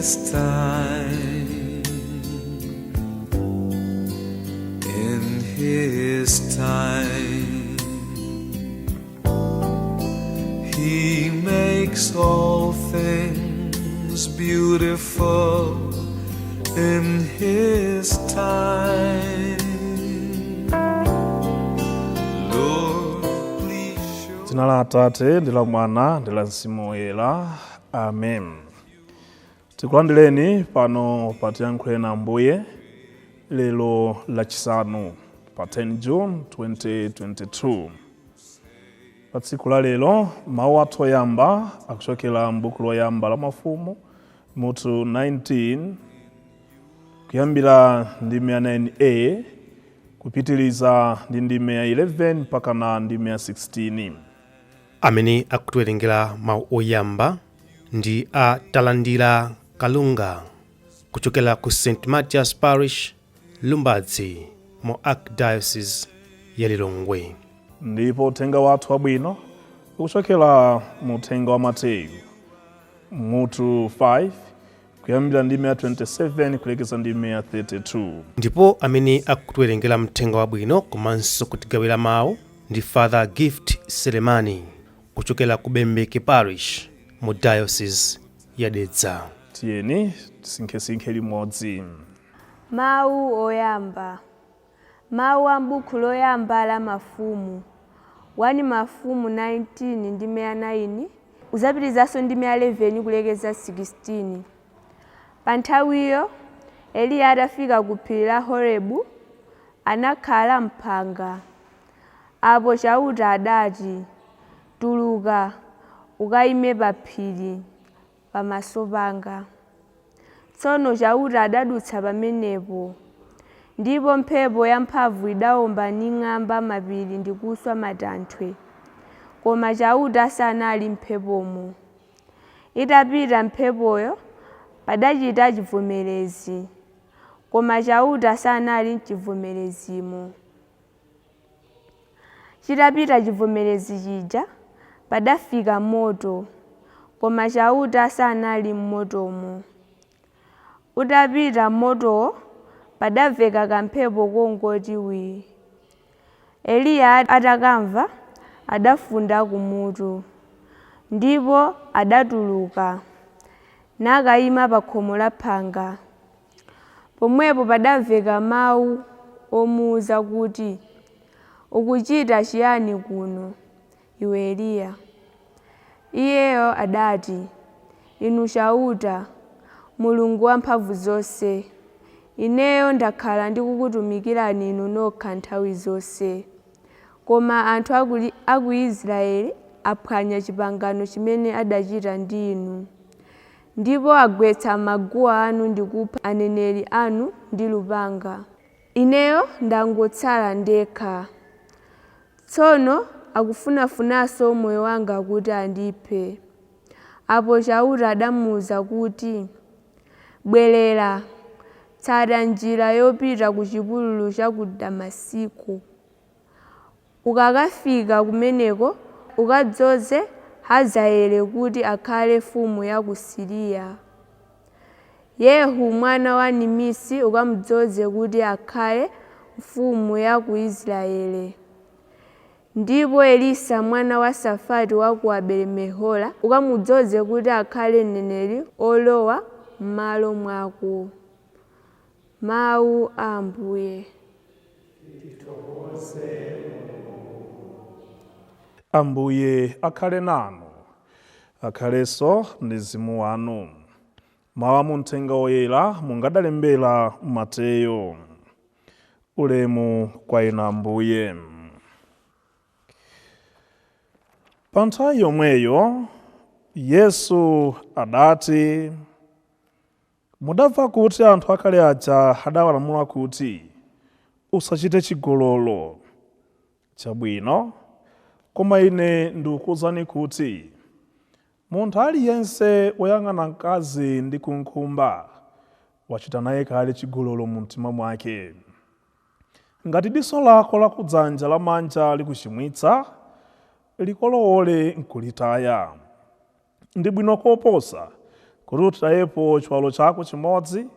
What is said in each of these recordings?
His time. In His time, He makes all things beautiful in His time. Lord, please show. Dzina la Atate ndi la Mwana ndi la Mzimu Woyera, amen. Tikulandireni pano pa Tiyankhule na Ambuye lero Lachisanu pa 10 June 2022. Pa tsiku la lero, mawu athu oyamba akuchokera m'buku loyamba la Mafumu, mutu 19, kuyambira ndime ya 9a kupitiliza ndi ndime ya 11 mpaka na ndime ya 16. Amene akutiwerengera mawu oyamba ndi a Talandira Kalunga kuchokera ku St Mathias Parish, Lumbadzi, mu Archdiocese ya Lilongwe. Ndipo uthenga wathu wabwino ukuchokera mu uthenga wa Mateyu, mutu 5, kuyambira ndime ya 27 kulekeza ndime ya 32. Ndipo amene akutiwerengera mthenga wabwino komanso kutigawira mawu ndi Father Gift Selemani kuchokera ku Bembeke Parish mu Diocese ya Dedza. Tiyeni tisinkhesinkhe limodzi. Mawu oyamba. Mawu a m'buku loyamba la Mafumu, 1 Mafumu 19 ndime ya 9, uzapitizanso ndime ya 11 kulekeza 16. Pa nthawiyo Eliya atafika ku phiri la Horebu, anakhala m'phanga. Apo Chauta adati, "Tuluka ukayime pa phiri pamaso panga." Tsono Chauta adadutsa pamenepo, ndipo mphepo yamphamvu idawomba ning'amba mapiri ndi kuswa matanthwe, koma Chauta sanali m'mphepomo. Itapita mphepoyo, padachita chivomerezi, koma Chauta sanali m'chivomerezimo. Chitapita chivomerezi chija, padafika moto, koma Chauta sanali m'motomo. Utapita motowo, padamveka kamphepo kongoti wii. Eliya atakamva, adafunda kumutu, ndipo adatuluka nakayima pa khomo la phanga. Pomwepo padamveka mawu omuwuza kuti, "Ukuchita chiyani kuno, iwe Eliya?" Iyeyo adati, "Inu Chauta, Mulungu wamphamvu zonse, ineyo ndakhala ndikukutumikirani inu nokha nthawi zonse. Koma anthu aku Israeli aphwanya chipangano chimene adachita ndi inu, ndipo agwetsa maguwa anu ndi kupha aneneri anu ndi lupanga. Ineyo ndangotsala ndekha. Tsono akufunafunanso moyo wanga kuti andiphe." Apo Chauta adamuwuza kuti, "Bwerera, tsata njira yopita ku chipululu cha ku Damasiko. Ukakafika kumeneko, ukadzoze Hazaeli kuti akhale mfumu ya ku Siriya. Yehu mwana wa Nimisi ukamudzoze kuti akhale mfumu ya ku Israeli. Ndipo Elisa mwana wa Safati wa ku Abeli-Mehola ukamudzoze kuti akhale mneneri olowa m'malo mwako." Mawu a Ambuye. Ambuye akhale nanu. Akhalenso ndi mzimu wanu. Mawu a muthenga woyera mungadalembera Mateyo. Ulemu kwa inu, Ambuye. Pa nthawi yomweyo Yesu adati, "Mudamva kuti anthu akale aja adawalamula kuti, 'Usachite chigololo.' Chabwino, koma ine ndikukuwuzani kuti munthu aliyense woyang'ana mkazi ndi kumkhumba wachita naye kale chigololo mu mtima mwake. Ngati diso lako lakudzanja lamanja likuchimwitsa, likolowole nkulitaya. Ndi bwino koposa kuti utayepo chiwalo chako chimodzi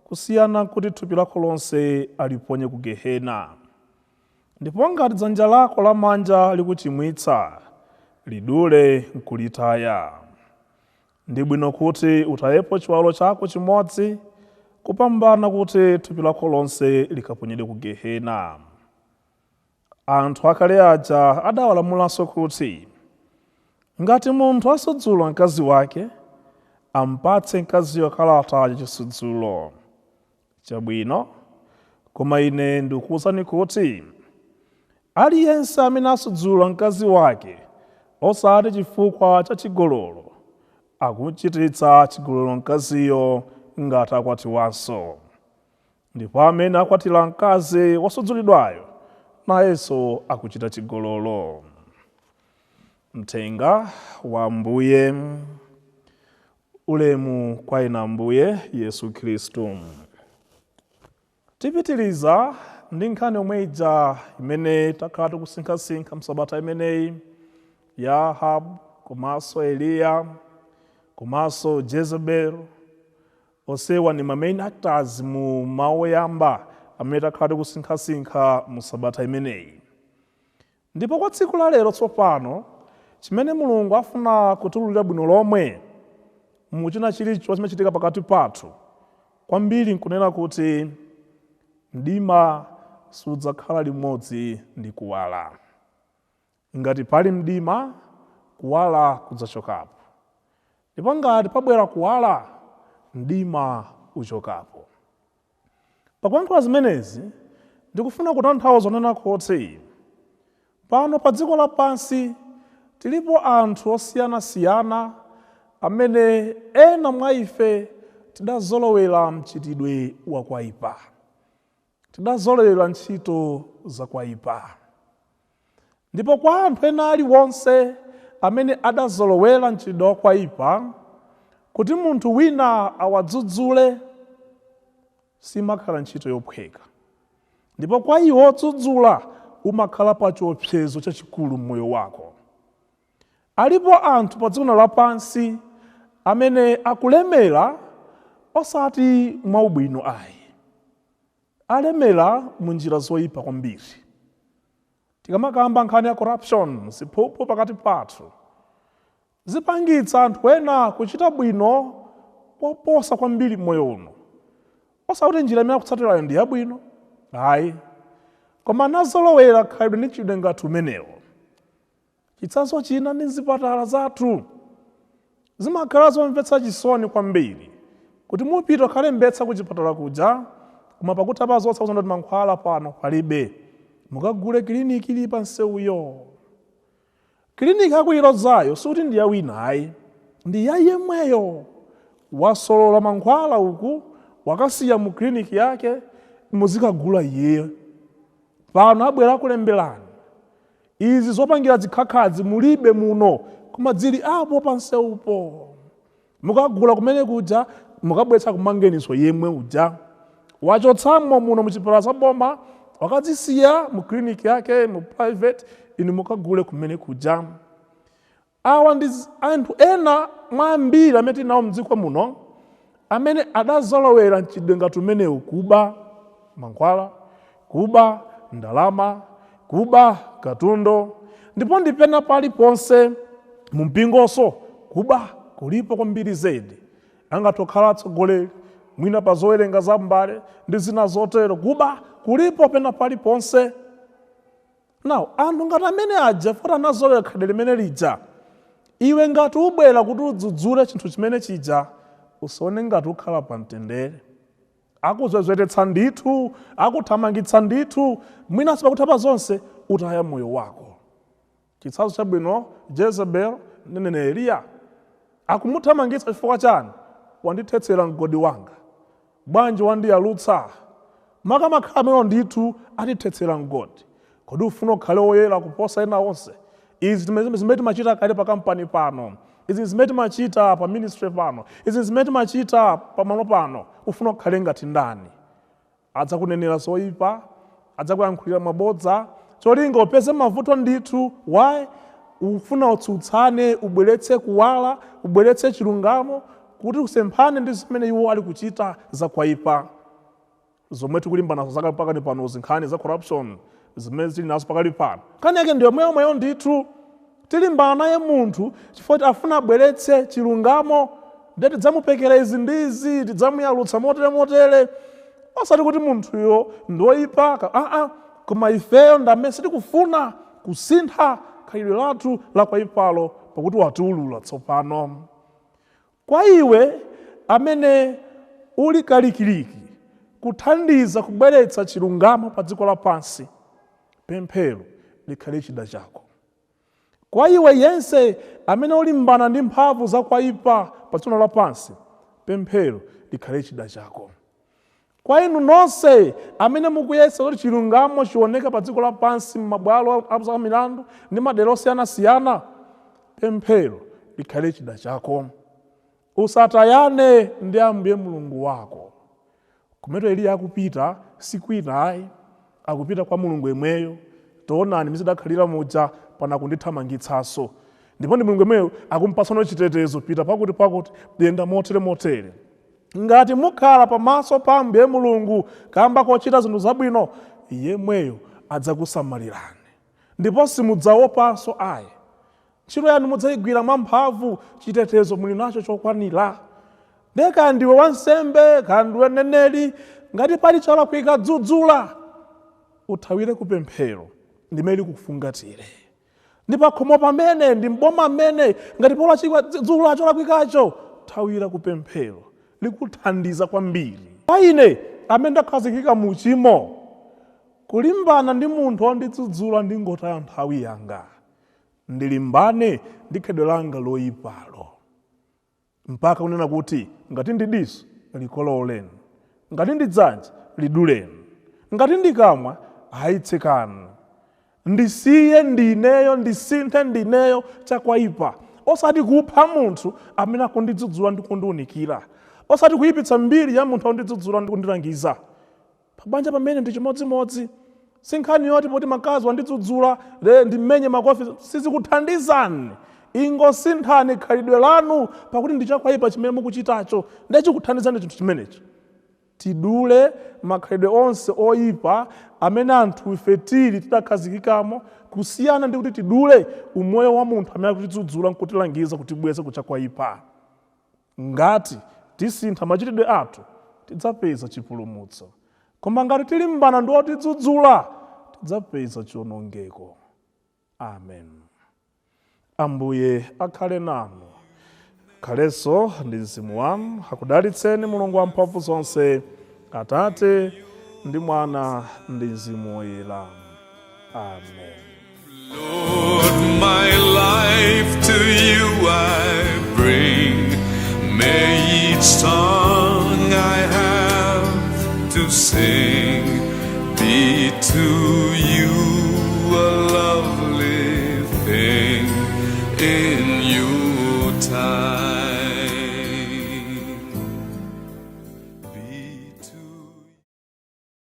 kusiyana kuti thupi lako lonse aliponye ku gehena. Ndipo ngati dzanja lako lamanja likuchimwitsa, lidule nkulitaya. Ndi bwino kuti utayepo chiwalo chako chimodzi kupambana kuti thupi lako lonse likaponyedwe ku gehena. Anthu akale aja adawalamulanso kuti ngati munthu asudzula mkazi wake, ampatse mkaziyo kalata yachisudzulo. Chabwino, koma ine ndikuwuzani kuti aliyense amene asudzula mkazi wake osati chifukwa cha chigololo, akuchititsa chigololo mkaziyo ngati akwatiwanso. Ndipo amene akwatira mkazi wosudzulidwayo nayenso akuchita chigololo. Mthenga wa Ambuye. Ulemu kwa inu Ambuye Yesu Khristu. Tipitiriza ndi nkhani yomwe ija imene takhala tikusinkhasinkha msabata imeneyi ya Ahabu komanso Eliya komanso Jezebel. Onsewa ndi ma main actors mu mawu oyamba amene takhala tikusinkhasinkha mu sabata imeneyi. Ndipo kwa tsiku la lero tsopano, chimene Mulungu afuna kutiwululira bwino lomwe mu china chilichonse chimachitika pakati pathu, kwambiri nkunena kuti mdima sudzakhala limodzi ndi kuwala. Ngati pali mdima, kuwala kudzachokapo, ndipo ngati pabwera kuwala, mdima uchokapo. Pakuyankhula zimenezi, ndikufuna kutanthauza kunena kuti pano pa dziko lapansi tilipo anthu osiyanasiyana amene ena mwa ife tidazolowera mchitidwe wakwaipa, tidazolowera ntchito zakwaipa. Ndipo kwa anthu ena aliwonse amene adazolowera mchitidwe wakwaipa, kuti munthu wina awadzudzule simakhala ntchito yophweka. Ndipo kwa iwo odzudzula umakhala pa chiopsezo chachikulu m'moyo wako. Alipo anthu pa dziko lapansi amene akulemera osati mwaubwino ayi, alemera mu njira zoyipa kwambiri. Tikamakamba nkhani ya corruption, ziphuphu pakati pathu, zipangitsa anthu ena kuchita bwino koposa kwambiri m'moyo uno. Osati njira imene akutsatirayo ndi yabwino ayi, koma anazolowera khalidwe ndi mchitidwe ngati umenewo. Chitsanzo china ndi mzipatala zathu, zimakhala zomvetsa chisoni kwambiri kuti mupita ukalembetsa kuchipatala kuja, koma pakutha pa zonse kuti mankhwala pano palibe, mukagule kiliniki ili pa nsewuyo. Kiliniki akuyilozayo sikuti ndi ya wina ayi, ndi ya yemweyo. Wasolola mankhwala uku wakasiya mu kiliniki yake, muzikagula iye. Pano abwera akulemberani izi zopangira zikhakhazi mulibe muno, koma zili apo pa nsewupo. Mukagula kumene kuja, mukabweretsa kumangeniso yemwe uja wachotsamo muno muchipatala cha boma, wakazisiya mu kiliniki yake mu private, inu mukagule kumene kuja. Awa ndi anthu ena mwa ambiri amene tili nawo mdziko muno amene adazolowera mchitidwe ngati umenewu: kuba mankhwala, kuba ndalama, kuba katundu. Ndipo ndipena paliponse mu mpingonso kuba kulipo kwambiri zedi. Angathe kukhala atsogoleri mwina pa zowerenga za mbale ndi zina zotero, kuba kulipo pena paliponse. Now anthu ngati amene aja fota anazolowera khalidwe limene lija, iwe ngati ubwera kuti udzudzule chinthu chimene chija, usaone ngati ukhala pa mtendere. Akuzwezwetetsa ndithu, akuthamangitsa ndithu, mwinanso pakutha pa zonse utaya moyo wako. Chitsanzo chabwino Jezebel ndi mneneri Eliya, akumuthamangitsa chifukwa chani? Wandithetsera mgodi wanga, bwanji wandiyalutsa? Makamakhala amene ndithu atithetsera mgodi. Kodi ufuna ukhale woyera kuposa ena onse? Izi zimene timachita kale pa kampani pano, izi zimene timachita pa ministry pano, izi zimene timachita pamalo pano, ufuna ukhale ngati ndani? Adzakunenera zoyipa, adzakuyankhulira mabodza, cholinga upeze mavuto ndithu. Why? Ufuna utsutsane, ubweretse kuwala, ubweretse chilungamo. Kuti usemphane ndi zimene iwo ali kuchita zakwaipa, zomwe tikulimbana nazo zakali pakali pano, zinkhani za corruption zimene zili nazo pakali pano. Nkhani yake ndi yomweyomweyo ndithu. Tilimbana naye munthu chifukwa kuti afuna abweretse chilungamo, ndiye tidzamupekera izi ndi izi, tidzamuyalutsa motere motere, osati kuti munthuyo ndoyipa aa, koma ifeyo ndamene sitikufuna kusintha khalidwe lathu lakwaipalo, pakuti watiulula tsopano. Kwa iwe amene uli kalikiliki kuthandiza kubweretsa chilungamo pa dziko lapansi, pemphero likhale chida chako. Kwa iwe yense amene ulimbana ndi mphamvu zakwaipa pa dziko lapansi, pemphero likhale chida chako. Kwa inu nonse amene mukuyesa kuti chilungamo chioneke pa dziko lapansi m'mabwalo a milandu ndi madera osiyanasiyana, pemphero likhale chida chako. Usatayane ndi Ambuye Mulungu wako. Kumene Eliya akupita sikwina ayi, akupita kwa Mulungu yemweyo. Taonani, mizidakhalira muja pana kundithamangitsanso, ndipo ndi Mulungu yemweyo akumpatsano chitetezo, pita pakuti pakuti, yenda motere motere. Ngati mukhala pamaso pa Ambuye Mulungu kamba kochita zinthu zabwino, yemweyo adzakusamalirani ndipo simudzaopanso ayi. Ntchito yanu mudzayigwira mwamphamvu, chitetezo muli nacho chokwanira. Ndiye kaya ndiwe wansembe, kaya ndiwe mneneri, ngati pali cholakwika dzudzula, uthawire kupemphero ndimene likukufungatire. Ndi pakhomo pamene, ndi mboma amene, ngati polachikwa dzudzula cholakwikacho, thawira kupemphero, likuthandiza kwambiri. Kwa ine amene ndakhazikika mu uchimo, kulimbana ndi munthu wondidzudzula ndingotaya nthawi yanga. Ndilimbane ndi khalidwe langa loyipalo, mpaka kunena kuti ngati ndi diso likololeni, ngati ndi dzanja liduleni, ngati ndi kamwa ayitsekani. Ndisiye ndineyo, ndisinthe ndineyo chakwaipa, osati kupha munthu amene akundidzudzula ndi kundiwunikira, osati kuyipitsa mbiri ya munthu akundidzudzula ndi kundilangiza. Pabanja pamene ndi chimodzimodzi, si nkhani yoti poti makazi wandidzudzula le ndimmenye makofi, sizikuthandizani. Ingosinthani khalidwe lanu, pakuti ndi chakwaipa chimene mukuchitacho, ndiye chikuthandizani chinthu chimenechi. Tidule makhalidwe onse oyipa amene anthu ife tili tidakhazikikamo, kusiyana ndi kuti tidule umoyo wa munthu amene akutidzudzula nkutilangiza kutibweza kuchakwaipa. Ngati tisintha machitidwe athu, tidzapeza chipulumutso, koma ngati tilimbana ndi otidzudzula, tidzapeza chiwonongeko. Amen. Ambuye akhale nanu, khalenso ndi mzimu wanu. Akudalitseni Mulungu wamphamvu zonse, Atate ndi Mwana ndi Mzimu Woyera. Amen. Lord, my life to you I bring. May each song I have to sing be to